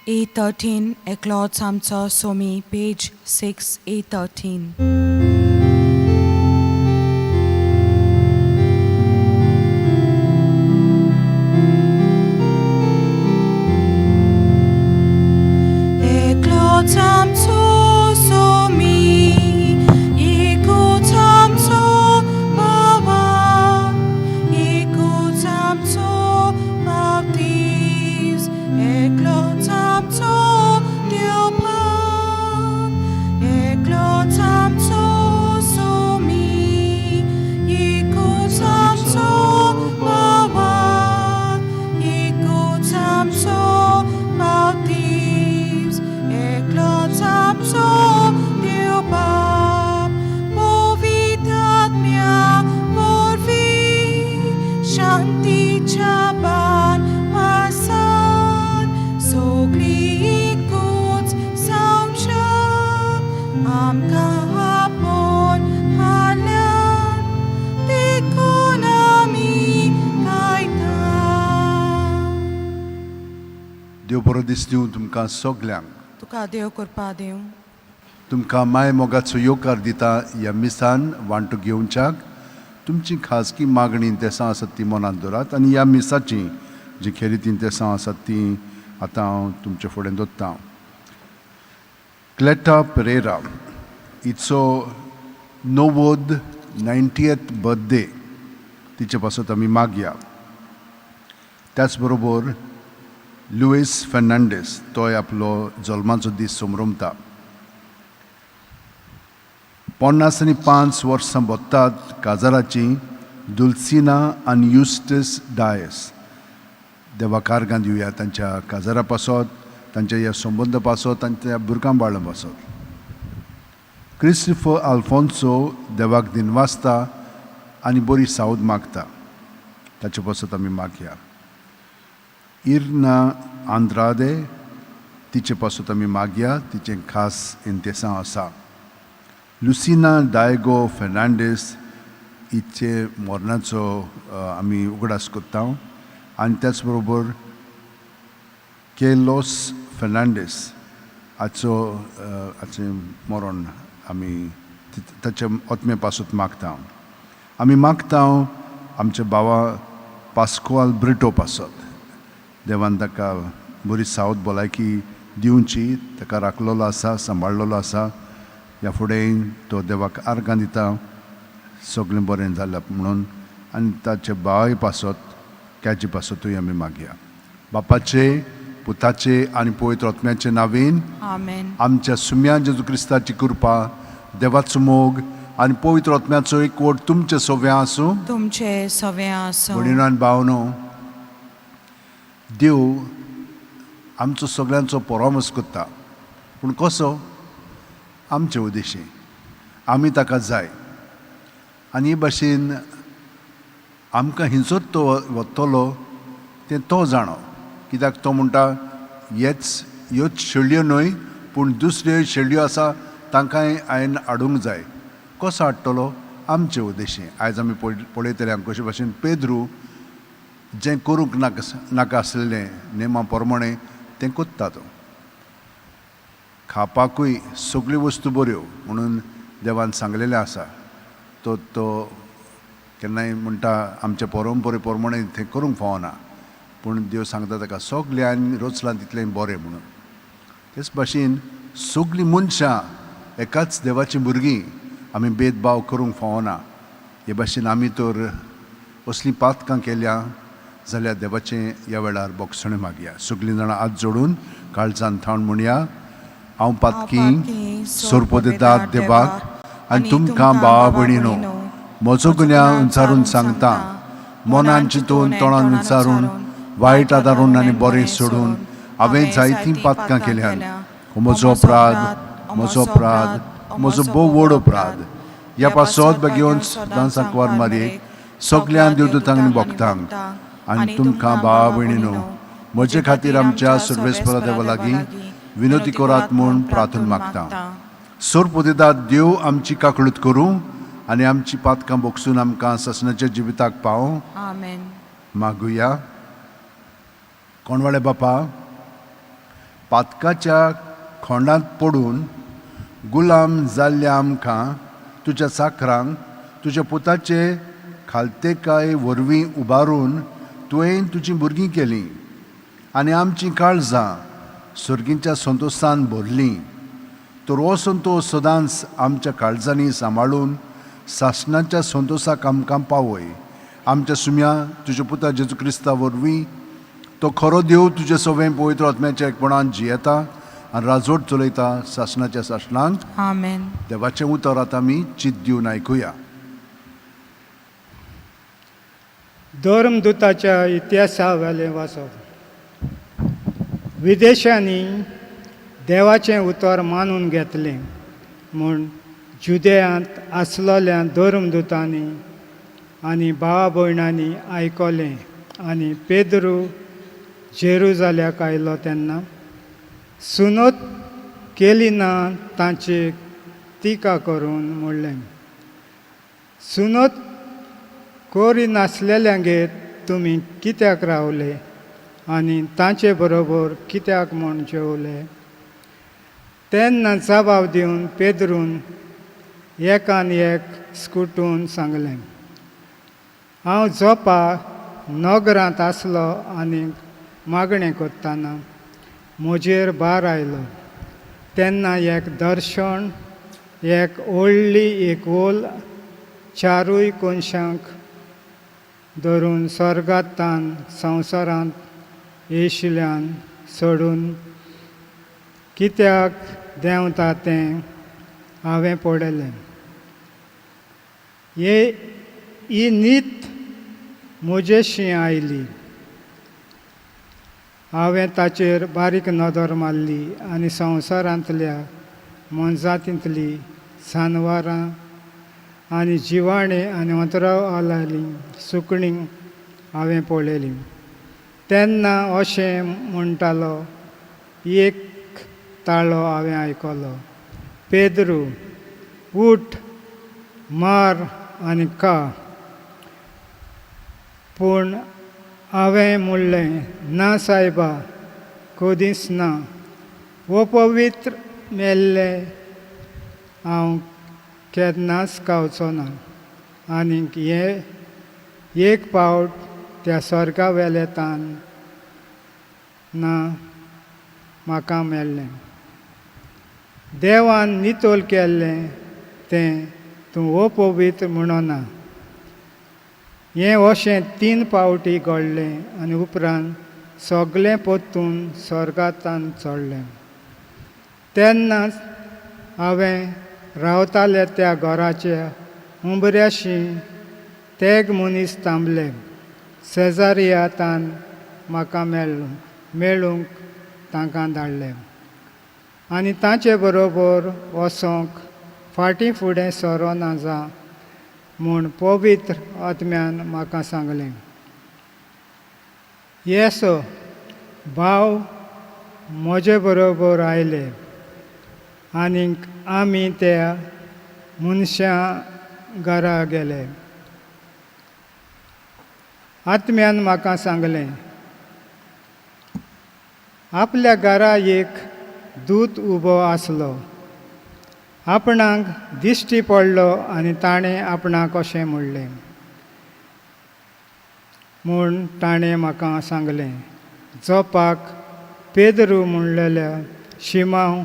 A13 एकलोच आमचो सोमी, पेज 6, A13. एकलोच आमचो सोमी, एकूच आमचो बाबा, एकूच आमचो बाप्तीज, एकलोच आमचो देव बाप, एकलोच आमचो सोमी, एकूच आमचो बाबा, एकूच आमचो बाप्तीज, एकलोच आमचो देव बाप, पवित्र आत्म्या वरवीं शांतीच्या बानवासान सगळीं एकूच जावच्याक आमकां आपोवन हाडल्यात, देखून आमी गायता. देव बरो दीस दिवं तुमकां सगल्यांक. तुका देव कृपा दिवं. तुमकां माय मोगाचो येवकार दिता. ह्या मिसान वांटो घेवच्याक तुमची खाजगी मागणी तेसां आसात ती मनांत दवरात आनी ह्या मिसाची जी खेरीतीन तेसां आसात ती आतां हांव तुमचे फुडें दवरतां. क्लेटा पेरेरा हिचो 90, 90th birthday, तिचे पासत आमी मागया. त्याच बरोबर लुईस फेर्नांडीस, तोय आपलो जल्माचो दीस समरमता. 55 वर्सां भोगतात काजाराची दुलसिना आनी युस्टस डायस. देवा आर्गां दिवया तांच्या काजारा पासत, तांच्या ह्या संबंद पासत, तांच्या भुरग्यां बाळां पासत. क्रिस्टिफर आल्फोन्सो देवाक दिनवासता आनी बरी सावद मागता, ताचे पासत आमी मागया. इर्ना आंद्रादे, तिचे पासत आमी मागया, तिचें खास इंतेसांव आसा. लुसिना डायगो फेर्नांडीस हिचे मरणाचो आमी उगडास करता आनी त्याच बरोबर केलोस फेर्नांडीस हाचें मरण आमी ताच्या आत्मे पासत मागता. आमी मागता आमच्या भावा पास्कोआल ब्रिटो पासत. देवान ताका बरी सावद भलायकी दिवची. ताका राखलेलो आसा, सांबाळलेलो आसा. ह्या फुडें तो देवाक आर्गां दिता सगळें बरें जालां म्हणून. आनी ताचे भावाय पासत, कॅची पासतूय आमी मागया. बापाचे, पुताचे आनी पवित्र आत्म्याचे नांवान. आमेन. आमच्या सुम्या जेजू क्रिस्ताची कृपा, देवाचो मोग आनी पवित्र आत्म्याचो एकवट तुमचे सव्यां आसूं. तुमचे सगळे आसूं. भयणीनो आनी भावनो, देव आमचो सगळ्यांचो परामर्श करता, पूण कसो? आमचे उद्देशी आमी ताका जाय आनी हे भाशेन आमकां हिंसत तो वतलो तें तो जाणो. कित्याक तो म्हणटा, हेच ह्योच शेळयो न्हय पूण दुसऱ्यो शेळयो आसा, तांकांय हांवें हाडूंक जाय. कसो हाडटलो? आमचे उद्देशी. आयज आमी पळयतले कशे भाशेन पेद्रू जें करूंक नाका नाका आसलेलें नेमा प्रमाणें तें कोत्ता. तो खावपाकूय सगळ्यो वस्तू बऱ्यो म्हणून देवान सांगलेलें आसा. तो तो केन्नाय म्हणटा आमच्या परंपरे प्रमाणें तें करूंक फावना, पूण देव सांगता ताका सगळें हांवें रचलां तितलें बरें म्हणून. तेच भाशेन सगळीं मनशां एकाच देवाचीं भुरगीं, आमी भेदभाव करूंक फावना. हे भाशेन आमी तर असलीं पातकां केल्या जाल्यार देवाचें ह्या वेळार बोगसणें मागया. सगळीं जाणां हात जोडून काळजान थावन म्हणया, हांव पातकी सोरपोदेदाद देवाक आनी तुमकां भावा भयणीनो म्हजो गुन्यांव विचारून सांगता. मनान चिंतून, तोंडान विचारून, वायट आदारून आनी बरें सोडून हांवें जायतीं पातकां केल्यान. हो म्हजो अपराध, म्हजो अपराध, म्हजो भोव व्हड अपराध. ह्या पासत बेगीन सदां सांकवार मारयेक, सगळ्यां देवदूतांक आनी भक्तांक आनी तुमकां भावा भयणीनो म्हजे खातीर आमच्या सर्वेस्परा देवा लागीं विनोती करात म्हूण प्रार्थना मागता. सोरपोदेदाद देव आमची काकळूत करूं आनी आमची पातकां बोगसून आमकां ससनाच्या जिविताक पावूं. आमेन. मागुया. कोणवाळे बापा, पातकाच्या खोंडांत पडून गुलाम जाल्ल्या आमकां तुज्या चाकरांक तुज्या पुताचे खालतेकाय वरवीं उबारून तुवें तुजीं भुरगीं केलीं आनी आमचीं काळजां सर्गींच्या संतोशान भरलीं. तर हो संतोश सदांच आमच्या काळजांनी सांबाळून सासणाच्या संतोशाक आमकां पावय. आमच्या सुम्या तुज्या पुता जेजू क्रिस्ता वरवीं, तो खरो देव तुजे सवें पवित्र आत्म्याच्या एकपणान जियेता आनी राजवट चलयता सासणाच्या सासणांत. आमेन. देवाचें उतर आतां आमी चित दिवन आयकुया. धर्मदूताच्या इतिहासावेलें वाचप. विदेशांनी देवाचें उतर मानून घेतलें म्हूण जुदेयांत आसलेल्या धर्मदूतांनी आनी भावा भयणांनी आयकलें आनी पेद्रू जेरुजाल्याक आयलो तेन्ना सुनत केली ना तांची टिका करून म्हणलें, सुनत करिनासलेल्यांगेर तुमी कित्याक रावले आनी तांचे बरोबर कित्याक म्हूण जेवले? तेन्ना जबाब दिवन पेद्रून एकान एक स्कुटून सांगलें, हांव जोपा नगरांत आसलो आनी मागणें करतना म्हजेर भार आयलो तेन्ना एक दर्शन एक व्हडली एक ओल चारूय कोनशांक धरून स्वर्गांतान संवसारांत येशिल्ल्यान सोडून कित्याक देंवता तें हांवें पळयलें. हे ही नीत म्हजेशी आयली. हांवें ताचेर बारीक नदर मारली आनी संवसारांतल्या मोनजातींतली जानवरां आनी जिवाणें आनी अंतराळांतलीं सुकणीं हांवें पळयलीं. तेन्ना अशें म्हणटालो एक ताळो हांवें आयकलो, पेद्रू उठ, मार आनी खा. पूण हांवें म्हणलें, ना सायबा, कदींच ना. हो पवित्र मेल्लें हांव केन्नाच खावचो ना. आनीक हे एक पावट त्या स्वर्गा वेले तान ना म्हाका मेळ्ळें. देवान नितळ केल्लें तें तूं हो पवित्र म्हणना. हें अशें 3 पावटी घडलें आनी उपरांत सगळें परतून स्वर्गांतान चडलें. तेन्नाच हांवें रावताले त्या घराच्या उंबऱ्याशी तेग मनीस थांबले. शेजाऱ्यातान म्हाका मेळूंक तांकां धाडले आनी तांचे बरोबर वचोंक फाटीं फुडें सरोना जा म्हूण पवित्र आत्म्यान म्हाका सांगलें. येसो भाव म्हजे बरोबर आयले आनीक आमी त्या मनशां घरा गेले. आत्म्यान म्हाका सांगलें, आपल्या घरा एक दूत उबो आसलो. आपणाक दिश्टी पडलो आनी ताणें आपणाक अशें म्हणलें म्हूण ताणें म्हाका सांगलें, जोपाक पेद्रू म्हणलेल्या शिमांव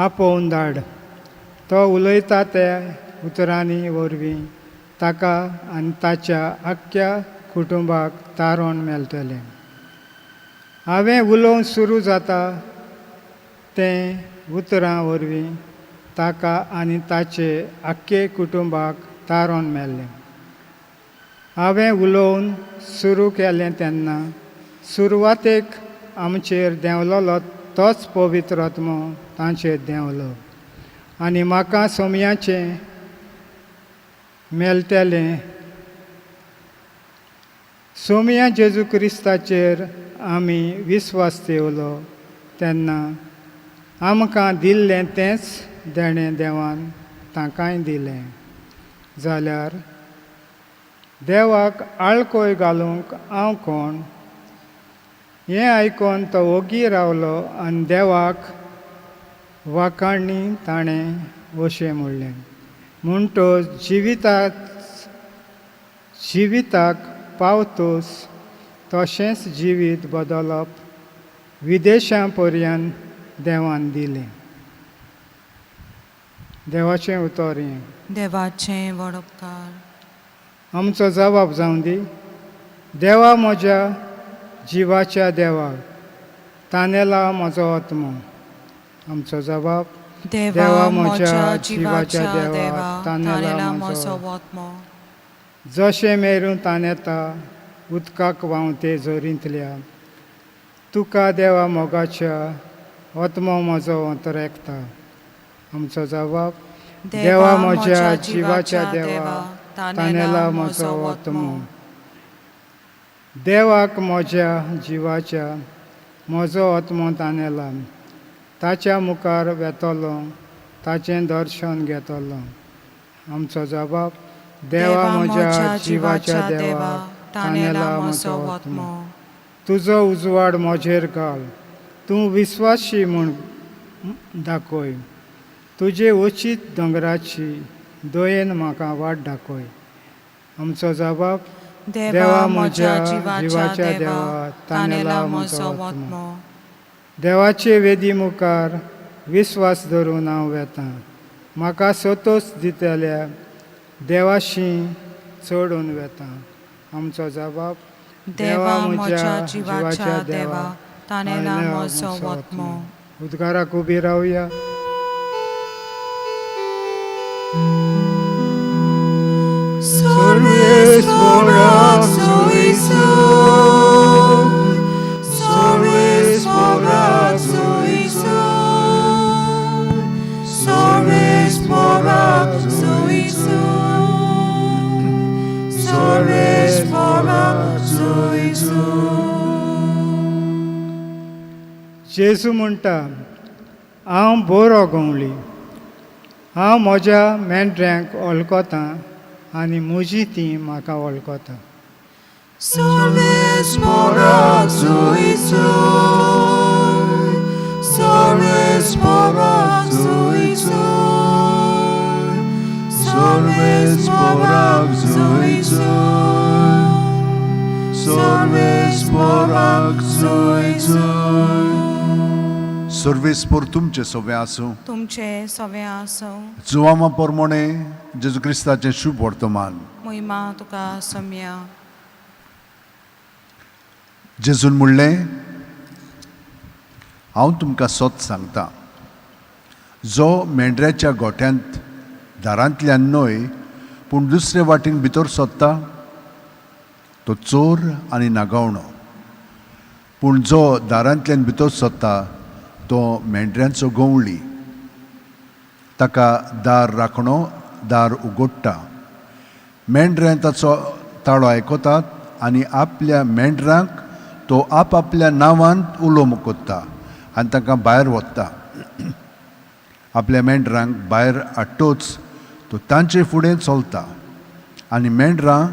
आपोवन धाड. तो उलयता त्या उतरांनी वरवीं ताका आनी ताच्या आख्ख्या कुटुंबाक तारण मेळटलें. हांवें उलोवंक सुरू जाता तें उतरां वरवीं ताका आनी ताचे आख्खे कुटुंबाक तारण मेळ्ळें. हांवें उलोवन सुरू केलें तेन्ना सुरवातेक आमचेर देंवलोलो तोच पवित्र आत्मो तांचेर देंवलो आनी म्हाका सोमयाचें मेळटलें. सोमया जेजू क्रिस्ताचेर आमी विस्वास ठेवलो तेन्ना आमकां दिल्लें तेंच देणें देवान तांकांय दिलें. जाल्यार देवाक आळकोय घालूंक हांव कोण? हें आयकोन तो ओगी रावलो आनी देवाक वाखाणी ताणें अशें म्हणलें म्हणटच जिविताक पावतोच तशेंच जिवीत बदलप विदेशां पर्यंत देवान दिलें. देवाचें उतर हें. देवाचें व्हड उपकार. आमचो जबाब जावं दी. देवा म्हज्या जिवाच्या देवा, तानेला म्हजो आत्मो. आमचो जबाब. देवा म्हज्या जिवाच्या देवा, तानेला म्हजो आत्मो. जशें मेरून तानेता उदकाक व्हांवते झरींतल्या, तुका देवा मोगाच्या आत्मो म्हजो अंतरेकता. आमचो जबाब. देवा म्हज्या जिवाच्या देवा, तानेला म्हजो आत्मो. देवाक म्हज्या जिवाच्या म्हजो आत्मो तानेला. ताच्या मुखार वेतलो, ताचें दर्शन घेतलो. आमचो जबाब. देवा म्हज्या जिवाच्या देवा, तानेला म्हजो आत्मो. तुजो उजवाड म्हजेर घाल, तूं विस्वाशी म्हूण दाखय. तुजे उचीत दोंगराची दयेन म्हाका वाट दाखय. आमचो जबाब. देवा म्हज्या जिवाच्या देवा, तानेला म्हजो आत्मो. देवाचे वेदी मुखार विस्वास धरून हांव वेतां. म्हाका सोतोच दितल्या देवाशी चडून वेता. आमचो जबाब. देवा म्हज्या जिवाच्या देवा, तानेला म्हजो आत्मो. उद्गाराक उबी रावया. सर्वेस्पराक सोयसून, सर्वेस्पराक सोयसून, सर्वेस्पराक सोयसून, सर्वेस्पराक सोयसून. जेजू म्हणटा, हांव बरो गवळी. हांव म्हज्या मेंढऱ्यांक वळखतां आनी म्हजी तीं म्हाका वळखता. सर्वेस्पराक सोयसून, सर्वेस्पराक सोयसून, सर्वेस्पराक सोयसून, सर्वेस्पराक सोयसून. सर्वेस्पोर तुमचें सगळें आसूं. तुमचे सगळें आसूं. जुवामा पोरमोणे जेजू क्रिस्ताचें शुभ वर्तमान. मोहिमा तुका सम्या. जेजून म्हणलें, हांव तुमकां सत सांगता, जो मेंढऱ्याच्या गोठ्यांत दारांतल्यान न्हय पूण दुसरे वाटेन भितर सोदता तो चोर आनी नागावणो, पूण जो दारांतल्यान भितर सोदता तो मेंढऱ्यांचो गवळी. ताका दार राखणो दार उगडटा. मेंढऱ्यां ताचो ताळो आयकतात आनी आपल्या मेंढरांक तो आपआपल्या नांवान उलो कोत्ता आनी तांकां भायर व्हरता. आपल्या मेंढरांक भायर हाडटोच तो तांचे फुडें चलता आनी मेंढरां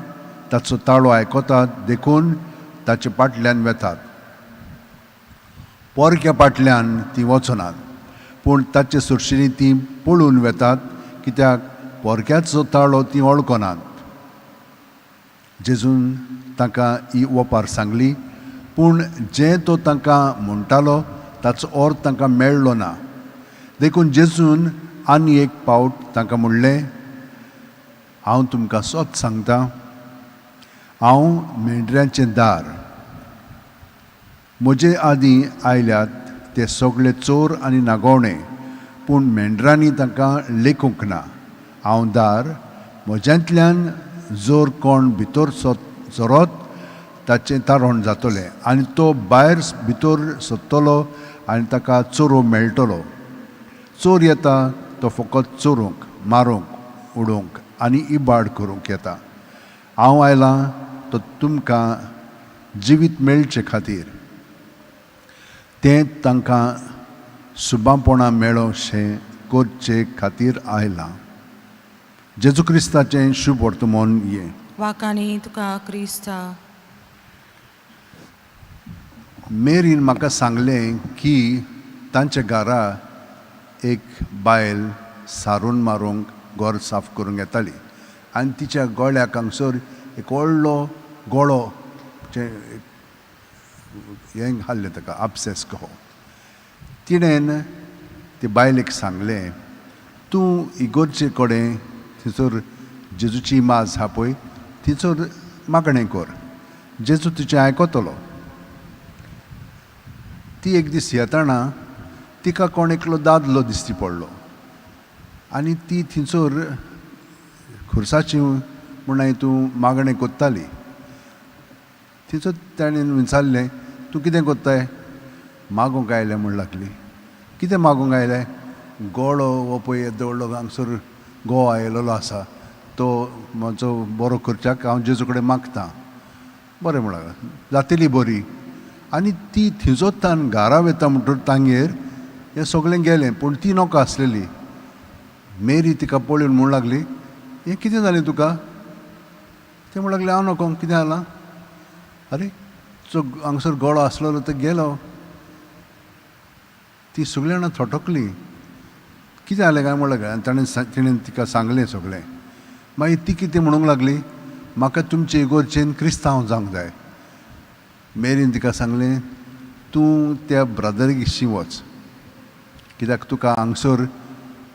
ताचो ताळो आयकतात, देखून ताचे फाटल्यान वेतात. पोरक्या फाटल्यान तीं वचनात, पूण ताचे सरशींनी तीं पळून वेतात, कित्याक पोरक्याचो ताळो तीं वळखनात. जेजून तांकां ही ओपार सांगली, पूण जें तो तांकां म्हणटालो ताचो अर्थ तांकां मेळ्ळो ना. देखून जेजून आनी एक पावट तांकां म्हणलें, हांव तुमकां सत सांगता, हांव मेंढऱ्यांचें दार. म्हजे आदीं आयल्यात ते सगळे चोर आनी नागोवणे, पूण मेंढरांनी तांकां लेखूंक ना. हांव दार. म्हज्यांतल्यान जर कोण भितर सोरत ताचें तारण जातलें आनी तो भायर भितर सोदतलो आनी ताका चोरो मेळटलो. चोर येता तो फकत चोरूंक, मारूंक, उडोवंक आनी इबाड करूंक येता. हांव आयलां तो तुमकां जिवीत मेळचे खातीर, तें तांकां सुबापणां मेळोवशें करचे खातीर आयलां. जेजू क्रिस्ताचें शुभ वर्तमान हें. वाकानी तुका क्रिस्ता. मेरीन म्हाका सांगलें की तांच्या घरा एक बायल सारून मारूंक घर साफ करूंक येताली आनी तिच्या गळ्याक हांगसर एक व्हडलो गळो हें घाल्लें ताका आपसेस कहो. तिणेन ते बायलेक सांगलें, तूं इगोर्जे कडेन थंयसर जेजूची इमाज आहा पळय थंयसर मागणें कर, जेजू तुजें आयकतलो. ती एक दीस येतना तिका कोण एकलो दादलो दिश्टी पडलो आनी ती थंयसर खुर्साची म्हूण तूं मागणें कोत्ताली. थंयसर ताणें विचारलें, तूं कितें कोत्ताय? मागूंक आयलें म्हूण लागली. कितें मागूंक आयलें? गळो हो पळय येदो व्हडलो हांगसर गोवा आयलेलो आसा तो म्हजो बरो करच्याक हांव जेजू कडेन मागतां. बरें म्हण लागलें, जातली बरी. आनी ती थंयसर घरा वता म्हणटकीर तांगेर हें सगळें गेलें, पूण ती नाका आसलेली. मेरी तिका पळोवन म्हूण लागली, हें कितें जालें तुका? तें म्हण लागलें, हांव नको, कितें जालां? आरे जो हांगसर गळो आसलेलो तो गेलो. ती सगळीं जाणां थटकलीं, कितें जालें काय म्हण लागलें. आनी ताणें तिणें तिका सांगलें सगळें. मागीर ती कितें म्हणूंक लागली, म्हाका तुमचे इगोर्जेन क्रिस्तांव जावंक जाय. मेरीन तिका सांगलें, तूं त्या ब्रदरीशी वच, कित्याक तुका हांगसर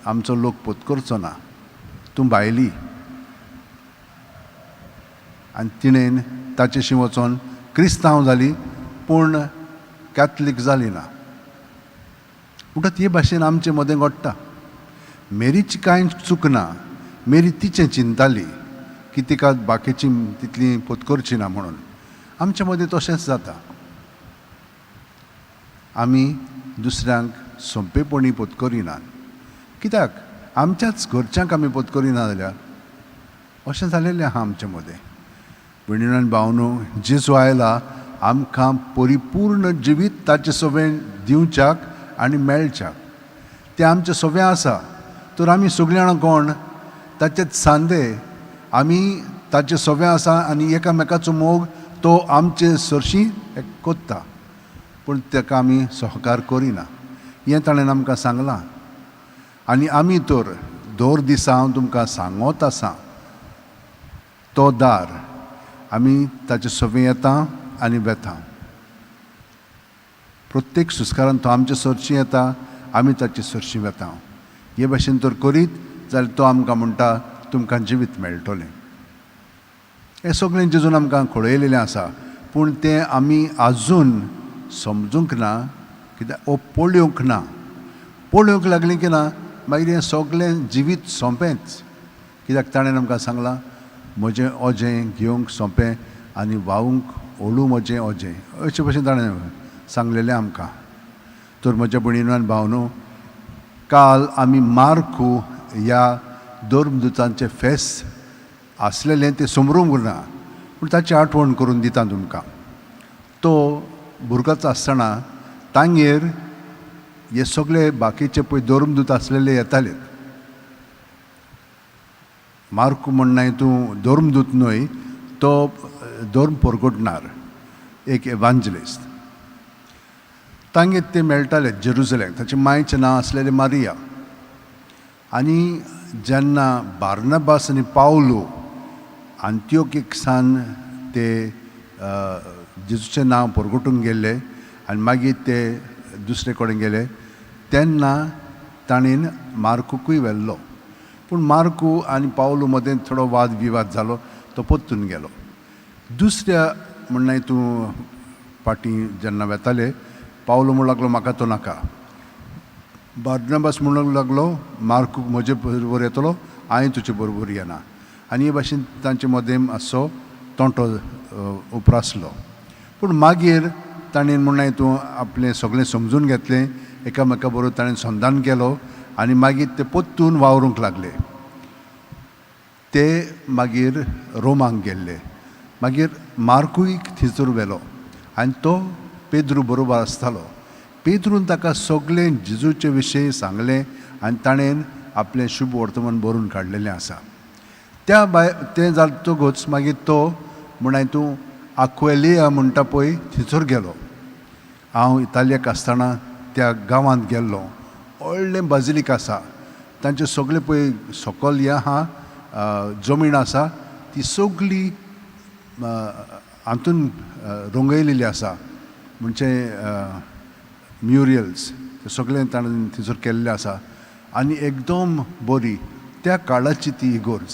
आमचो लोक पोतकरचो ना, तूं भायली. आनी तिणेन ताचेशी वचोन क्रिस्तांव जाली, पूण कॅथलीक जाली ना. म्हणटात हे भाशेन आमचे मदें घडटा. मेरीची कांय चूक ना, मेरी तिचें चिंताली की तिका बाकीची तितली पोतकरची ना म्हणून. आमचे मदें तशेंच जाता, आमी दुसऱ्यांक सोंपेपणी पोतकरिनात, कित्याक आमच्याच घरच्यांक आमी पोतकरिना जाल्यार अशें जालेलें आहा आमचे मदें. भयणीनो आनी भावनो, जेजू आयला आमकां परिपूर्ण जिवीत ताचे सवें दिवच्याक आनी मेळच्याक. तें आमचें सवें आसा तर आमी सगळीं जाणां कोण ताचेच सांदे, आमी ताचें सवें आसा आनी एकामेकाचो मोग तो आमचे सरशी कोत्ता, पूण ताका आमी सहकार करिना. हें ताणें आमकां सांगलां. आनी आमी तर दर दिसा हांव तुमकां सांगत आसा, तो दार आमी ताचे सवें येता आनी वेता. प्रत्येक सुस्कारान तो आमचे सरशी येता, आमी ताचे सरशी वेता. हे भाशेन तर करीत जाल्यार तो आमकां म्हणटा तुमकां जिवीत मेळटलें. हें सगळें जेजून आमकां कळयलेलें आसा, पूण तें आमी आजून समजूंक ना, कित्याक ओ पळोवंक ना. पळोवंक लागलीं की ना मागीर हें सगळें जिवीत सोंपेंच, कित्याक ताणें आमकां सांगलां म्हजें ओजें घेवंक सोंपें आनी व्हांवूंक ओळू म्हजें ओजें, अशें भशेन ताणें सांगलेलें आमकां. तर म्हज्या भयणीनो आनी भावनो, काल आमी मार्कू ह्या धर्मदुतांचें फेस्त आसलेलें तें समरूंक ना, पूण ताची आठवण करून दिता तुमकां. तो भुरगोच आसतना तांगेर हे सगळे बाकीचे पळय धर्मदूत आसलेले येताले. मार्कू म्हणनाय तूं धर्मदूत न्हय, तो धर्म परगटणार एक एवांजलिस्ट. तांगेर ते मेळटाले जेरुजलेम. ताचे मांयचें नांव आसलेलें मारिया. आनी जेन्ना बार्नाबास आनी पावलो आंत्योकीक सान ते जेजूचें नांव परगटूंक गेल्ले आनी मागीर ते दुसरे कडेन गेले, तेन्ना ताणें मार्कूकूय व्हेल्लो. पूण मार्कू आनी पावलो मदें थोडो वाद विवाद जालो, तो परतून गेलो. दुसऱ्या म्हणनाय तूं फाटीं जेन्ना वेताले, पावलो म्हणूंक लागलो म्हाका तो नाका. बार्नाबास म्हणूंक लागलो मार्कू म्हजे बरोबर येतलो, हांवें तुजे बरोबर येना. आनी हे भाशेन तांचे मदें मातसो तोंटो उप्रासलो. पूण मागीर ताणें म्हणलें तूं आपलें सगळें समजून घेतलें, एकामेका बरोबर ताणें संधान केलो आनी मागीर ते परतून वावरूंक लागले. ते मागीर रोमाक गेल्ले. मागीर मार्कूय थंयसर व्हेलो आनी तो पेद्रू बरोबर आसतालो. पेद्रून ताका सगळें जेजूचे विशयी सांगलें आनी ताणें आपलें शुभ वर्तमान बरोवन काडलेलें आसा. त्या भायर तें जातकूच मागीर तो म्हणाय तूं आक्वेलिया म्हणटा पळय थंयसर गेलो. हांव इतालियाक आसतना त्या गांवांत गेल्लो. व्हडलें बाजिलीक आसा, तांचे सगळे पळय सकल हें आहा जमीन आसा ती सगळी हातून रंगयलेली आसा, म्हणजे म्युरियल्स ते सगळें ताणें थंयसर केल्लें आसा आनी एकदम बरी त्या काळाची ती इगोर्ज.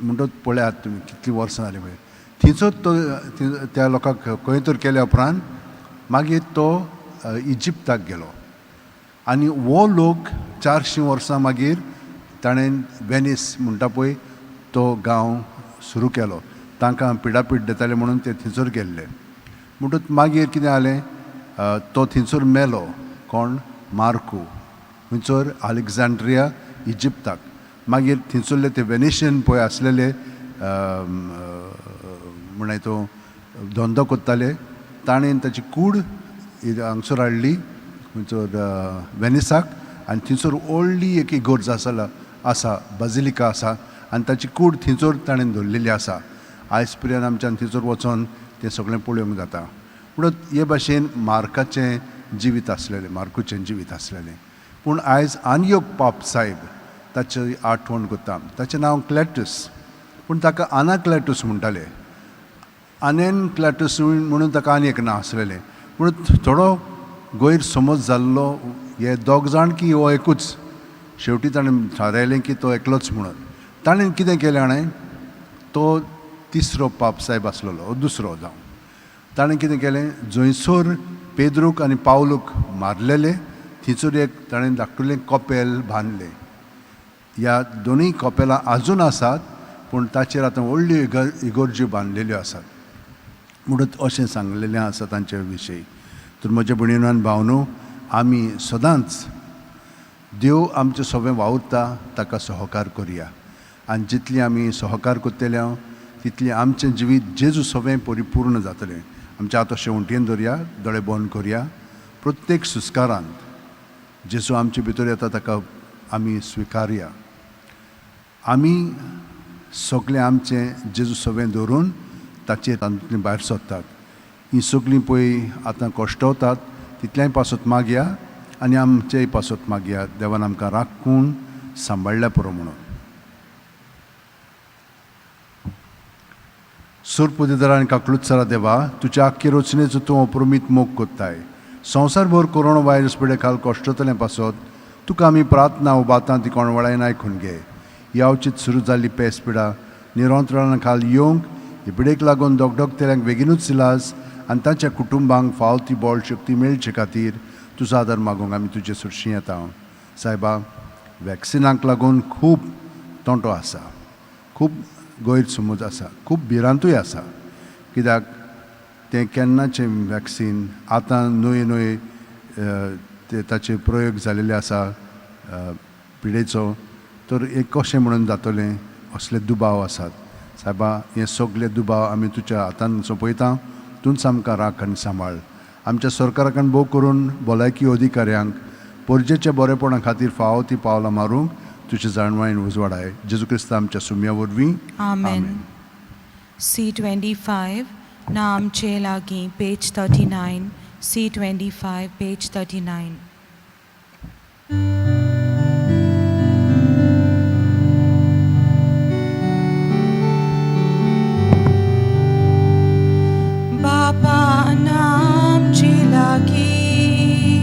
म्हणटच पळयात तुमी कितलीं वर्सां जालीं पळय. थंयसर तो त्या लोकांक खंय तर केल्या उपरांत मागीर तो इजिप्ताक गेलो आनी हो लोक 400 वर्सां मागीर ताणें वेनीस म्हणटा पळय तो गांव सुरू केलो. तांकां पिडापीड दिताले म्हणून ते थंयसर गेल्ले. म्हणटच मागीर कितें जालें, तो थंयसर मेलो. कोण? मार्कू, थंयसर अलेक्झांड्रिया इजिप्ताक. मागीर थंयसरले ते वेनिशियन पळय आसलेले म्हण तो धंदो करताले, ताणें ताची कूड हांगसर हाडली थंयसर वेनिसाक आनी थंयसर व्हडली एक इगोर्ज आसा, बाजिलिका आसा आनी ताची कूड थंयसर ताणें दवरलेली आसा. आयज पर्यंत आमच्यान थंयसर वचोन तें सगळें पळोवंक जाता. म्हणून हे भाशेन मार्काचें जिवीत आसलेलें, मार्कूचें जिवीत आसलेलें. पूण आयज आनी एक पाप साहेब ताची आठवण करता. ताचें नांव क्लॅटस, पूण ताका आनाक्लॅटस म्हणटाले. आनेन क्लॅटस म्हणून ताका आनी एक नांव आसलेलें. पूण थोडो गैरसमज जाल्लो, हे दोग जाण की हो एकूच. शेवटी ताणें थारायलें की तो एकलोच म्हणून. ताणें कितें केलें हाणें, तो तिसरो पाप साहेब आसलेलो, दुसरो जावं, ताणें कितें केलें, जंयसर पेद्रूक आनी पावलूक मारलेले थंयसर एक ताणें धाकटुलें कपेल बांदलें. ह्या दोनूय कपेलां आजून आसात, पूण ताचेर आतां व्हडल्यो इगोर्ज्यो बांदलेल्यो आसात. म्हणून अशें सांगलेलें आसा तांचे विशयी. तर म्हज्या भयणीन भावनो, आमी सदांच देव आमचें सगळें वावुरता ताका सहकार करया आनी जितली आमी सहकार करतले हांव तितलें आमचें जिवीत जेजू सगळें परिपूर्ण जातलें. आमच्या आतां शेवटेन दवरया, दोळे बंद करया. प्रत्येक सुस्कारांत जेजू आमचे भितर येता ताका आमी स्विकारया. आमी सगळें आमचें जेजू सगळें दवरून ताचेर तातूंतलीं भायर सोदतात. हीं सगळीं पळय आतां कश्टवतात तितलेंय पासत मागया आनी आमचेय पासत मागया. देवान आमकां राखून सांबाळ्ळ्या पुरो म्हणून. सुरपुदेदार आनी काकलुत्सरा देवा, तुज्या आख्खे रचनेचो तूं अप्रमीत मोग कोत्ताय. संवसारभर कोरोना व्हायरस पिडे खाल कश्टतलें पासत तुका आमी प्रार्थना उबातां ती कोण वळायन आयकून घे. यावचीत सुरू जाल्ली पेस पिडा निरंतरणा खाल येवंक ही पिडेक लागून दोगडोगतेल्यांक बेगीनूच इलाज आनी तांच्या कुटुंबांक फाव ती बळ शक्ती मेळचे खातीर तुजो आदार मागूंक आमी तुजे सुरशी येता. सायबा, वॅक्सिनाक लागून खूब तोंटो आसा, खूब गैरसमज आसा, खूब भिरांतूय आसा. कित्याक तें केन्नाचें वॅक्सीन आतां नवे नवे ते ताचे प्रयोग जालेले आसा पिडेचो, तर एक कशें म्हणून जातलें असले दुबाव आसात. सायबा, हे सगळे दुबाव आमी तुज्या हातान सोंपयता. तूंच आमकां राख आनी सांबाळ. आमच्या सरकाराक भोव करून भलायकी अधिकाऱ्यांक परजेच्या बरेपणा खातीर फावो ती पावलां मारूंक तुजे जाणवायन उजवाडाय. जेजू क्रिस्त आमच्या सुम्या वरवीं. आमेन. C25, नामचे लागीं, पेज 39. C25, page 39. बापा नामचे लागीं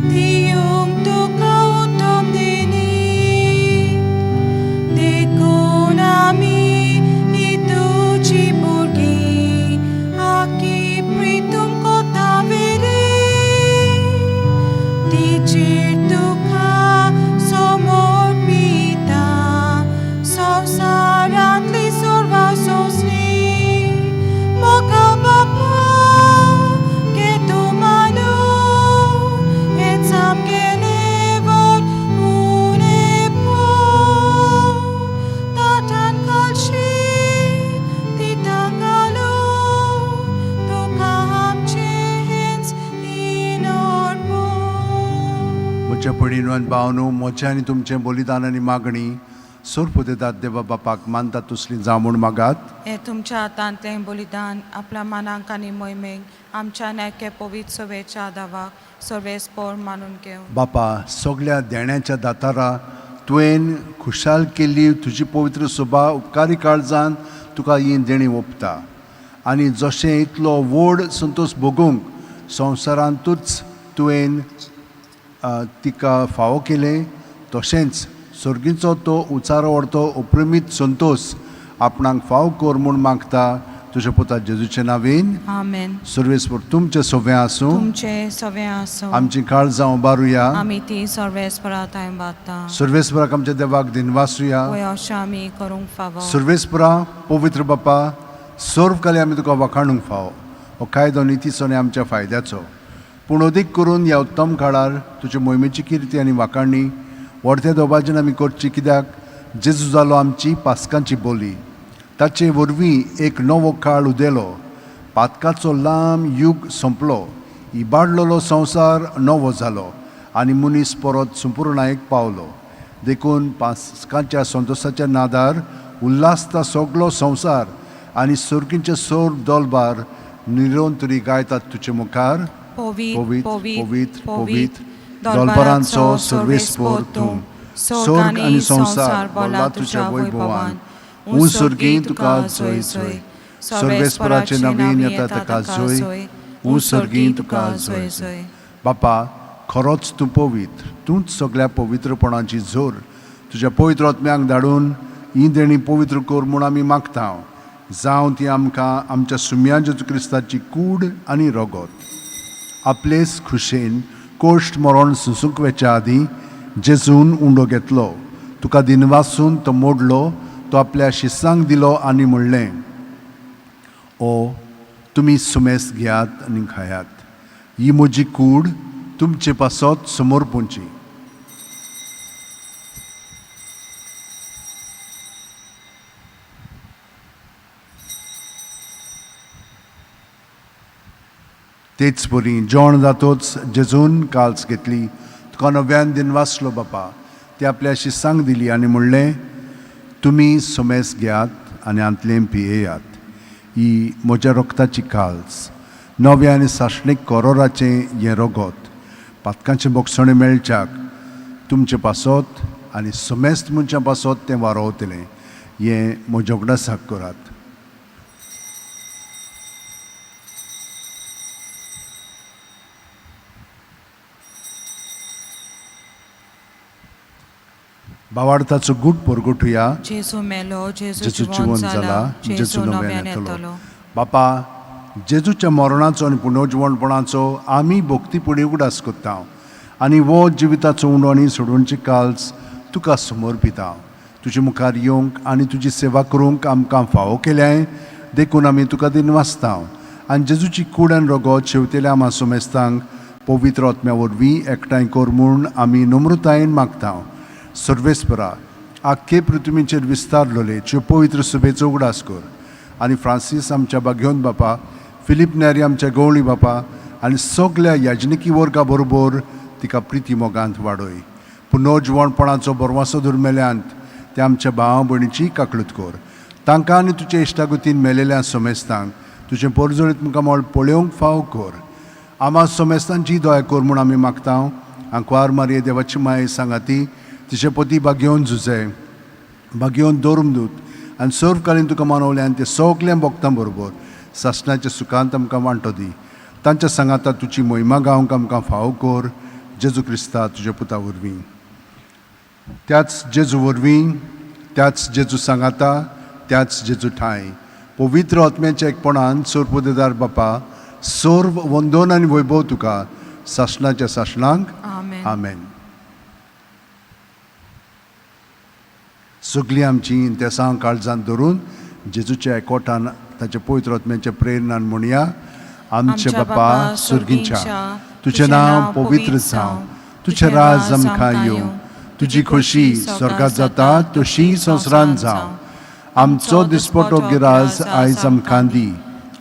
दिवंक तुका उत्तम देणी, देखून आमी ही तुजी भुरगीं आखी प्रितूम कोता वेरी. तिचेर तुका समर्पिता संवसारांतली सर्व सोंसणी. मोगा बापा घे तूं मानून हेंच आमगेलें व्हड उणेपण. ताटान घालशी दिता घालून तुका आमचें हेंच इनोरपण. म्हज्या भयणीनो आनी भावनो, म्हजें आनी तुमचें बलिदान आनी मागणी सोरपुदेदात देवा बापाक मानता तसलीं जावं म्हूण मागात. हें तुमच्या हातांतलें बलिदान आपल्या मानाक आनी मोहिमेक आमच्या नायके पवित्र सभेच्या दावाक सर्वेस्पोर मानून घेवं. बापा, सगळ्या देण्याच्या दातारा, तुवें खुशाल केल्ली तुजी पवित्र सभा उपकारी काळजान तुका ही देणी ओंपता आनी जशें इतलो व्हड संतोश भोगूंक संवसारांतूच तुवें तिका फावो केलें, तशेंच सर्गीचो तो उचारो व्हरतो उपरमीत संतोश आपणाक फाव कर म्हूण मागता तुज्या पुता जेजूचे नांवेन. आमेन. सर्वेस्पर तुमचें सोवें आसूं. तुमचें सगळें आसूं. आमची काळजां उबारुया. आमी ती सर्वेस्परा थंय बाता. सर्वेस्पराक आमच्या देवाक दिनवासुया. वय अशें आमी करूंक फावो. सर्वेस्परा, पवित्र बापा, सर्व काली आमी तुका वाखाणूंक फावो. हो कायदो नितीचो आनी आमच्या फायद्याचो, पूण अदीक करून ह्या उत्तम काळार तुजे मोहिमेची किर्ती आनी वाखाणणी व्हडत्या दोबाजेन आमी करची, कित्याक जेजू जालो आमची पास्कांची बोली. ताचे वरवीं एक नवो काळ उदेलो, पातकाचो लांब युग सोंपलो, इबाडलेलो संवसार नवो जालो आनी मनीस परत संपुर्णायेक पावलो. देखून पास्कांच्या संतोशाच्या नादार उल्हासता सगलो संवसार आनी सर्गींचे सोर दोलबार निरंतरी गायतात तुजे मुखार. पवित्र, पवित्र, पवित्र, दोलबारांचो सर्वेस्पोर तूं, स्वर्ग आनी संवसार भरला तुज्या वैभवान. ऊं सर्गी तुका जय जय, सर्वेस्पराचे नवीन येता ताका जय, ऊं सर्गी तुका जय जय. बापा, खरोच तूं पवित्र, तूंच सगळ्या पवित्रपणाची जोर. तुज्या पवित्र आत्म्यांक धाडून ही देणी पवित्र कर म्हूण आमी मागता, जावं ती आमकां आमच्या सुम्या जेजू क्रिस्ताची कूड आनी रगत. आपलेच खुशेन कोश्ट मरण सुसूंक वेच्या आदीं जेजून उंडो घेतलो, तुका दिनवासून तो मोडलो, तो आपल्या शिसांक दिलो आनी म्हणलें, ओ तुमी सुमेस घेयात आनी खायात, ही म्हजी कूड तुमचे पासत समर्पूंची. तेच परी जेवण जातोच जेजून काल्स घेतली, तुका नव्यान दिनवासलो बापा, ती आपल्या शिसांक दिली आनी म्हणलें, तुमी सुमेस घेयात आनी हांतलें पियेयात, ही म्हज्या रक्ताची काल्स, नव्या आनी सासणीक कोरोराचें हें रगत, पातकांचें बोगसणें मेळच्याक तुमचे पासत आनी समेस्त मनशां पासत तें वारोवतलें, हें म्हज्या उगडासाक करात. भावार्थाचो गूट परगटुया. जेजू मेलो, जेजू जेजू जिवन जाला, जेजू नव्यान येतलो. बापा, जेजूच्या मरणाचो आनी पुनर्जिवणपणाचो आमी भक्तीपुणी उगडास करता आनी हो जिविताचो उंडो आनी सोडवणची काल्स तुका समर्पिता. तुजे मुखार येवंक आनी तुजी सेवा करूंक आमकां फावो केल्याय देखून आमी तुका दिनवासता आनी जेजूची कूड आनी रगत शेवतेल्या आमा सोमेस्तांक पवित्र आत्म्या वरवीं एकठांय कर म्हूण आमी नम्रतायेन मागता. सर्वेस्परा, आख्खे पृथ्वीचेर विस्तारलेले त्यो पवित्र सभेचो उगडास कर आनी फ्रांसीस आमच्या बागेवन बापा, फिलीप नेरी आमच्या गवळी बापा आनी सगल्या याजनिकी वर्गा बरोबर तिका प्रिती मोगांत वाडय. पुनर्जिवणपणाचो बरवासो दुर्मेल्यांत ते आमच्या भाव भयणीची काकळूत कर. तांकां आनी तुजे इश्टागतीन मेलेल्या सोमेस्तांक तुजें परजळीत मुखामळ पळोवंक फाव कर. आमा सोमेस्तांची दया कर म्हूण आमी मागता. आंकवार मारये देवाची माये सांगाती तिचे पती बागेवन झुजे बागेवन दवरून आनी सर्वकालीन तुका मानवलें आनी ते सगळ्या भक्तां बरोबर सासणाच्या सुखांत आमकां वांटो दी. तांच्या सांगाता तुजी मोहिमा गावंक आमकां फावो कर, जेजू क्रिस्ता तुज्या पुता वरवीं. त्याच जेजू वरवीं, त्याच जेजू सांगाता, त्याच जेजू ठांय पवित्र आत्म्याच्या एकपणान सोरपुदेदार बापा, सर्व वंदन आनी वैभव तुका सासणाच्या सासणांक. आमेन. आमेन. सगळीं आमची इंतेसांव काळजांत धरून जेजूच्या एकवटान ताच्या पवित्र आत्म्याच्या प्रेरणान म्हणया. आमचे बापा सुर्गींच्या, तुजें नांव पवित्र जावं, तुजें राज आमकां येवं, तुजी खोशी स्वर्गात जाता तशी संवसारांत जावं. आमचो दिसपटो गिराज आयज आमकां दी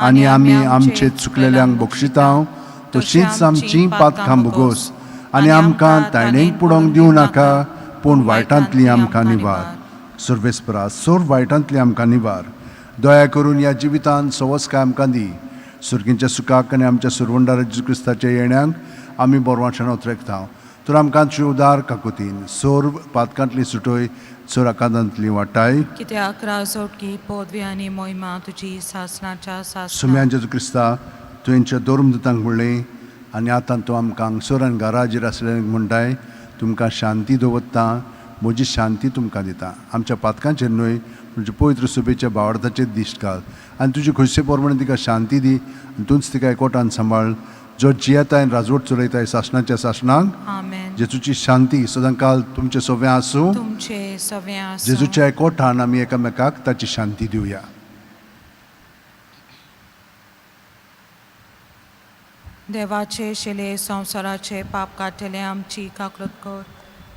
आनी आमी आमचे चुकलेल्यांक बक्षिता तशींच आमचीं पातकां भोगोस आनी आमकां ताणेक पुडोवंक दिवं नाका, पूण वायटांतली आमकां निवार. सर्वेस्परा सोर वायटांतली आमकां निवार. दया करून ह्या जिवितांत सवस्काय आमकां दी. सुर्गींच्या सुखाक आनी आमच्या सुरवंडार जेजू क्रिस्ताच्या येण्याक आमी बोरवांशान उतरेकता. तर आमकां तुजे उदार काकुतीन सोर पातकांतली सुटय, सोर आकांतांतली वाटाय. कित्याक राजोटकी पदवी आनी मोहिमा तुजी सासणाच्या सासणा. सुम्यान जेजू क्रिस्ता, तुवेंच्या धर्मदूतांक म्हणलें आनी आतां तूं आमकां हांगसर आनी घराचेर आसलेल्यांक म्हणटाय, तुमकां शांती दवरता, म्हजी शांती तुमकां दिता. आमच्या पातकांचेर न्हय तुमच्या पवित्र सुबेच्या भावार्थाचेर दिश्ट घाल आनी तुजी खुशे प्रमाणे तिका शांती दी आनी तूंच तिका एकवटान सांबाळ, जो जियेताय आनी राजवट चलयताय सासणाच्या सासणाक. आमेन. जेजूची शांती सदांकाल तुमचे सगळें आसूं. तुमचे सगळें आसूं. जेजूच्या एकवटान आमी एकामेकाक ताची शांती दिवया. देवाचे शिले संवसाराचे पाप काडटले आमची काकूळट कर.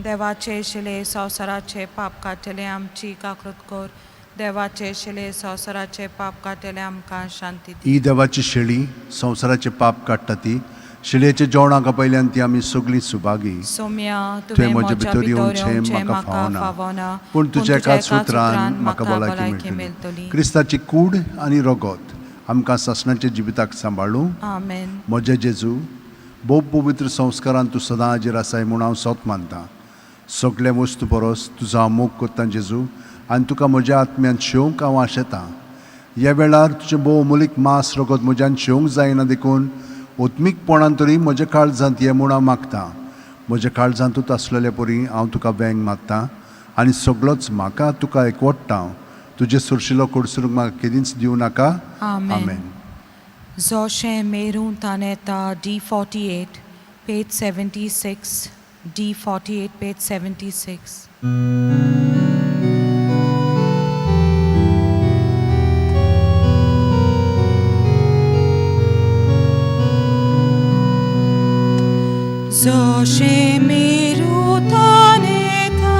देवाचे शिले संवसाराचे पाप काडटले आमची काकूळट कर. देवाचे शिले संवसाराचे पाप काडटले आमकां शांती दी. ही देवाची शेळी संवसाराचे पाप काडटा ती शेळयेच्या जेवणाक आपयल्यान ती आमी सगळीं सुभागी. सोम्या, तुवें तुवें म्हजे म्हज्या भितर भितर येवचें येवचें म्हाका म्हाका फावना, फावना, पूण तुज्या एकाच उतरान म्हाका भलायकी मेळटली. क्रिस्ताची कूड आनी रगत आमकां सासणाच्या जिविताक सांबाळूं. आमेन. म्हज्या जेजू, भोव पवित्र संस्कारान तूं सदां हाजीर आसाय म्हूण हांव सोत मानतां. सगल्या वस्तू परस तुजो हांव मोग करतां जेजू, आनी तुका म्हज्या आत्म्यान शेवंक हांव आशेतां. ह्या वेळार तुजें भोव अमोलीक मांस रगत म्हज्यान शेवंक जायना, देखून ओत्मीकपणान तरी म्हज्या काळजांत ये म्हूण हांव मागतां. म्हज्या काळजांतूच आसलेले परी हांव तुका वेंग मारतां आनी सगळोच म्हाका तुका एकवटता. तुजें सुरशिलो कडसरूंक म्हाका केदींच दिवं नाका. आमेन. आमेन. जोशे मेरून तानेता D 48 page 76, D 48 page 76. जोशे मेरू तानेता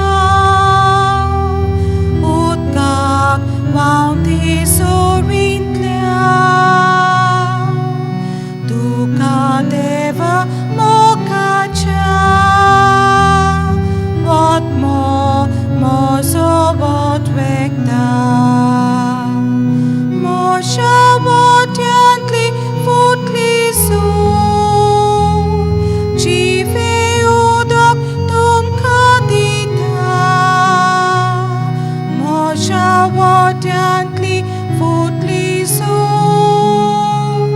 उदकाक व्हांवती सोरींतल्या तुका देवा मोगाच्या वतमो म्हजो वत वेगता. म्हज्या वट्यांतली फुटली सूर जिवें उदक तुमकां दिता. म्हज्या वट्यांतली फुटली सूर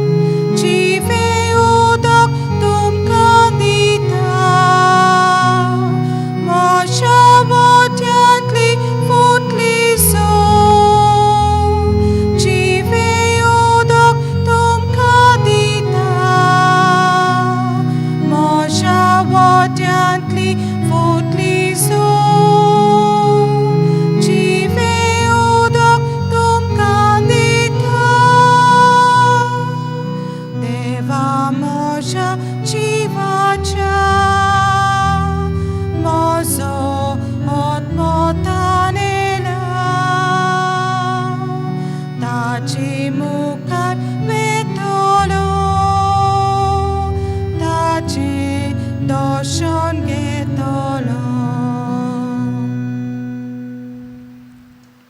जिवें उदक तुमकां दिता. म्हज्या वट्यांतली फुटली सूर जिवें उदक तुमकां दिता. म्हज्या वट्यांतली फुटली सूर जिवें उदक तुमकां दिता. देवा म्हज्या जिवाच्या म्हजो आत्मो तानेला ताचे मुखार वेतलो ताचें दर्शन घेतलो.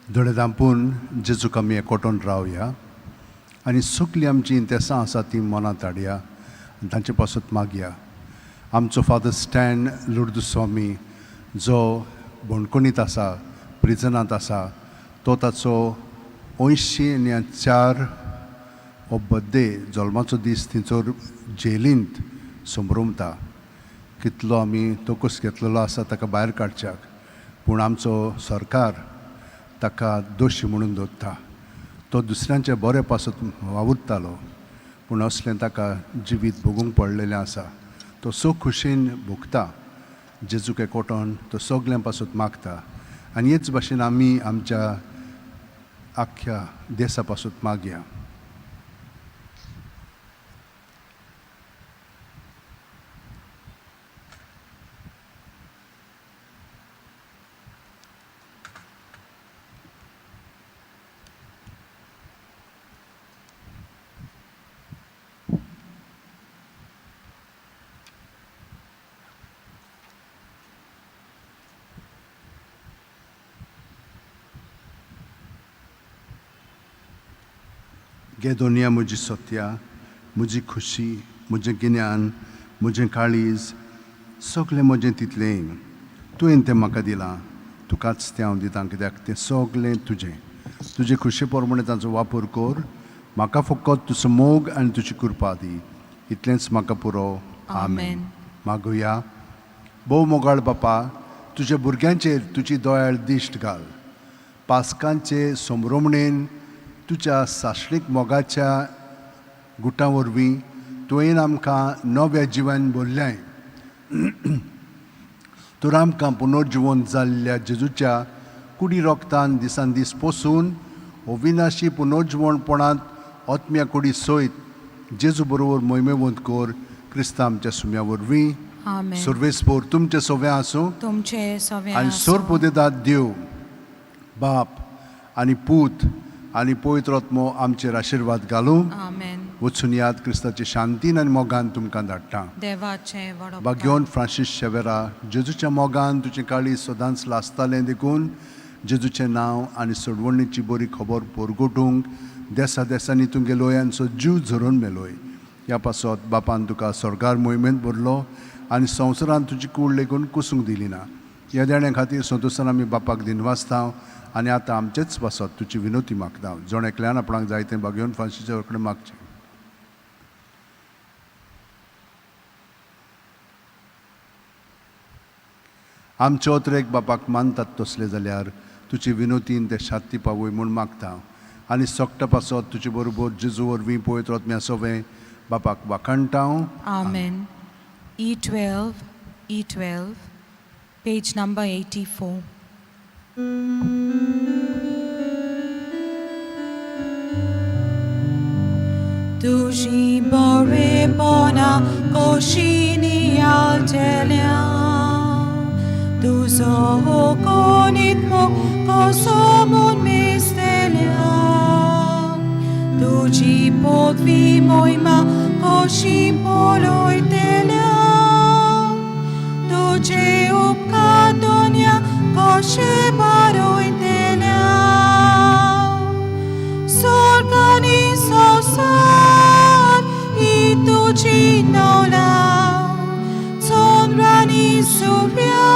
दोळे धांपून जेजूक आमी एकवटून रावया आनी सगलीं आमचीं इंतेसां आसा तीं मनांत हाडया आनी तांचे पासत मागया. आमचो फादर स्टॅन लुर्दू स्वामी जो बणकोणीत आसा, प्रिजनांत आसा, तो ताचो 84 हो बड्डे जल्माचो दीस थंयसर जेलींत संभ्रमता. कितलो आमी तोकस घेतलेलो आसा ताका भायर काडच्याक, पूण आमचो सरकार ताका दोशी म्हणून दवरता. तो दुसऱ्यांच्या बऱ्या पासत वावुरतालो, पूण असलें ताका जिवीत भोगूंक पडलेलें आसा. तो सो खुशेन भोगता, जेजूक एकवटोन तो सगल्यां पासत मागता. आनी हेच भाशेन आमी आमच्या आख्ख्या देसा पासत मागया. गे दोनया म्हजी सत्या, म्हजी खुशी, म्हजें गिन्यान, म्हजें काळीज, सगळें म्हजें तितलेंय तुवें तें म्हाका दिलां, तुकाच तें हांव दितां, कित्याक तें सगळें तुजें. तुजे खुशे प्रमाणे ताचो वापर कर. म्हाका फकत तुजो मोग आनी तुजी कृपा दी, इतलेंच म्हाका पुरो. आमेन. मागुया. भोव मोगाळ बापा, तुज्या भुरग्यांचेर तुजी दोयाळ दिश्ट घाल. पास्कांचे संभ्रमणेन तुज्या साश्टीक मोगाच्या गुटां वरवीं तुवें आमकां नव्या जिवन भरल्याय. तर आमकां पुनर्जिवन जाल्ल्या जेजूच्या कुडी रोगतान दिसान दीस पोसून अविनाशी पुनर्जिवणपणांत आत्म्या कुडी सयत जेजू बरोबर मोहिमेवंत कर, क्रिस्तां आमच्या सुम्या वरवीं. आमेन. सर्वेस्पोर तुमचें सगळें आसूं तुमचे सगळें आनी आसूं. सोरपोदेदाद देव बाप आनी पूत आनी पवित्र आत्मो आमचेर आशिर्वाद घालूं. आमेन. वचून याद क्रिस्ताचे शांतीन आनी मोगान तुमकां धाडटा. देवाचें व्हड बाग्योन फ्रांसीस शेवेरा, जेजूच्या मोगान तुजें काळीज सदांच लासतालें, देखून जेजूचें नांव आनी सोडवणीची बरी खबर परगटूंक देसा देसांनी तुमगे लोयांचो जीव झरोवन मेलोय. ह्या पासत बापान तुका स्वर्गार मोहिमेंत भरलो आनी संवसारांत तुजी कूड लेगून कुसूंक दिली ना. ह्या देण्या खातीर संतोशान आमी बापाक दिनवासता आनी आतां आमचेच पासत तुजी विनोती मागता. जण एकल्यान आपणाक जाय तें बागयोन फ्रांसीसा कडेन मागचें. आमचे अत्रेक बापाक मानतात तसले जाल्यार तुजे विनोतीन ते शांती पावय म्हूण मागता आनी सोकटा पासत तुजे बरोबर जेजू वरवीं पवित्र आत्म्या सोवें बापाक वाखाणटा. Amen. E12, E12, page number 84. तुजी बरेपणा कोशिनी आलतेल्या, तुजो कोणीत मोग कसो म्हूण मेजतेल्या, तुजी पदवी मोहिमा कशी पळयतेल्या, तुजे उपकार दोनया कशे बरयतेल्या, स्वर्ग आनी संवसार ही तुजी नवला, चंद्र आनी सुर्या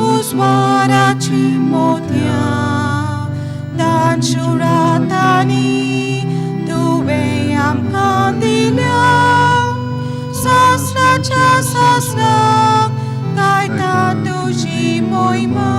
उजवाडाची मोतयां, दानशुरातांनी तुवें आमकां दिल्या, सासणाच्या सासणाक गायता तुजी मोहिमा.